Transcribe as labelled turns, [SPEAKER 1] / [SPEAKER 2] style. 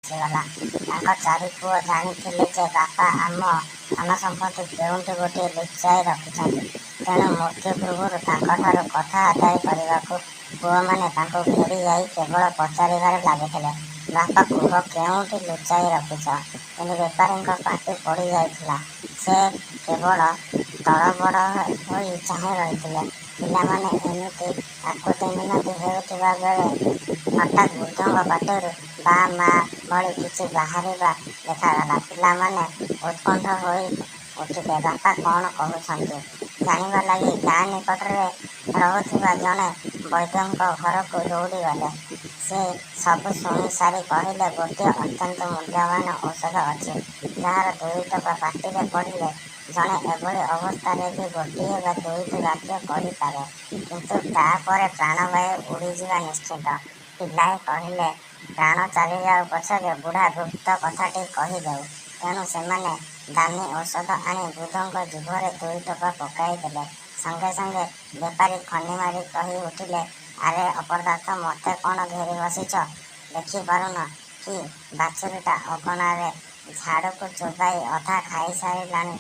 [SPEAKER 1] ଆସିଗଲା। ତାଙ୍କ ଚାରିପୁଅ ଜାଣିଥିଲେ ଯେ ବାପା ଆମ ଧନସମ୍ପତ୍ତି କେଉଁଠି ଗୋଟିଏ ଲୁଚାଇ ରଖିଛନ୍ତି। ତେଣୁ ମୃତ୍ୟୁ ପୂର୍ବରୁ ତାଙ୍କଠାରୁ କଥା ଆଦାୟ କରିବାକୁ ପୁଅମାନେ ତାଙ୍କୁ ଘେରି ଯାଇ କେବଳ ପଚାରିବାରେ ଲାଗିଥିଲେ, "ବାପା କୁହ, କେଉଁଠି ଲୁଚାଇ ରଖିଛ? " କିନ୍ତୁ ବେପାରୀଙ୍କ ପାଟି ପଡ଼ିଯାଇଥିଲା। ସେ କେବଳ ତଳବଡ଼ ହୋଇ ଚାହିଁ ରହିଥିଲେ। ପିଲାମାନେ ଏମିତି କାକୁତି ମିନତି ହେଉଥିବା ବେଳେ ହଠାତ୍ ବୃଦ୍ଧଙ୍କ ପାଟିରୁ 'ବା-ମା' ଭଳି କିଛି ବାହାରିବା ଦେଖାଗଲା। ପିଲାମାନେ ଉତ୍କଣ୍ଠ ହୋଇ ଉଠିଲେ। ବାପା କ'ଣ କହୁଛନ୍ତି, ଜାଣିବା ଲାଗି ଗାଁ ନିକଟରେ ରହୁଥିବା ଜଣେ ବୈଦ୍ୟଙ୍କ ଘରକୁ ଦୌଡ଼ିଗଲେ। ସେ ସବୁ ଶୁଣିସାରି କହିଲେ, "ଗୋଟିଏ ଅତ୍ୟନ୍ତ ମୂଲ୍ୟବାନ ଔଷଧ ଅଛି, ଯାହାର ଦୁଇଟୋପା ପାଟିରେ ପଡ଼ିଲେ ଜଣେ ଏଭଳି ଅବସ୍ଥାରେ ବି ଗୋଟିଏ ବା ଦୁଇଟି ବାକ୍ୟ କହିପାରେ; କିନ୍ତୁ ତା'ପରେ ପ୍ରାଣବାୟୁ ଉଡ଼ିଯିବା ନିଶ୍ଚିତ। " ପିଲାଏ କହିଲେ, "ପ୍ରାଣ ଚାଲିଯାଉ ପଛକେ ବୁଢ଼ା ଗୁପ୍ତ କଥାଟି କହିଦେଉ। " ତେଣୁ ସେମାନେ ଦାମୀ ଔଷଧ ଆଣି ବୃଦ୍ଧଙ୍କ ଜିଭରେ ଦୁଇଟୋପା ପକାଇଦେଲେ। ସଙ୍ଗେ ସଙ୍ଗେ ବେପାରୀ ଖନି ମାରି କହି ଉଠିଲେ, "ଆରେ ଅପଦାର୍ଥ, ମୋତେ କ'ଣ ଘେରି ବସିଛ? ଦେଖି ପାରୁନ କି, ବାଛୁରୀଟା ଅଗଣାରେ ଝାଡ଼ୁକୁ ଚୋବାଇ ଅଧା ଖାଇସାରିଲାଣି।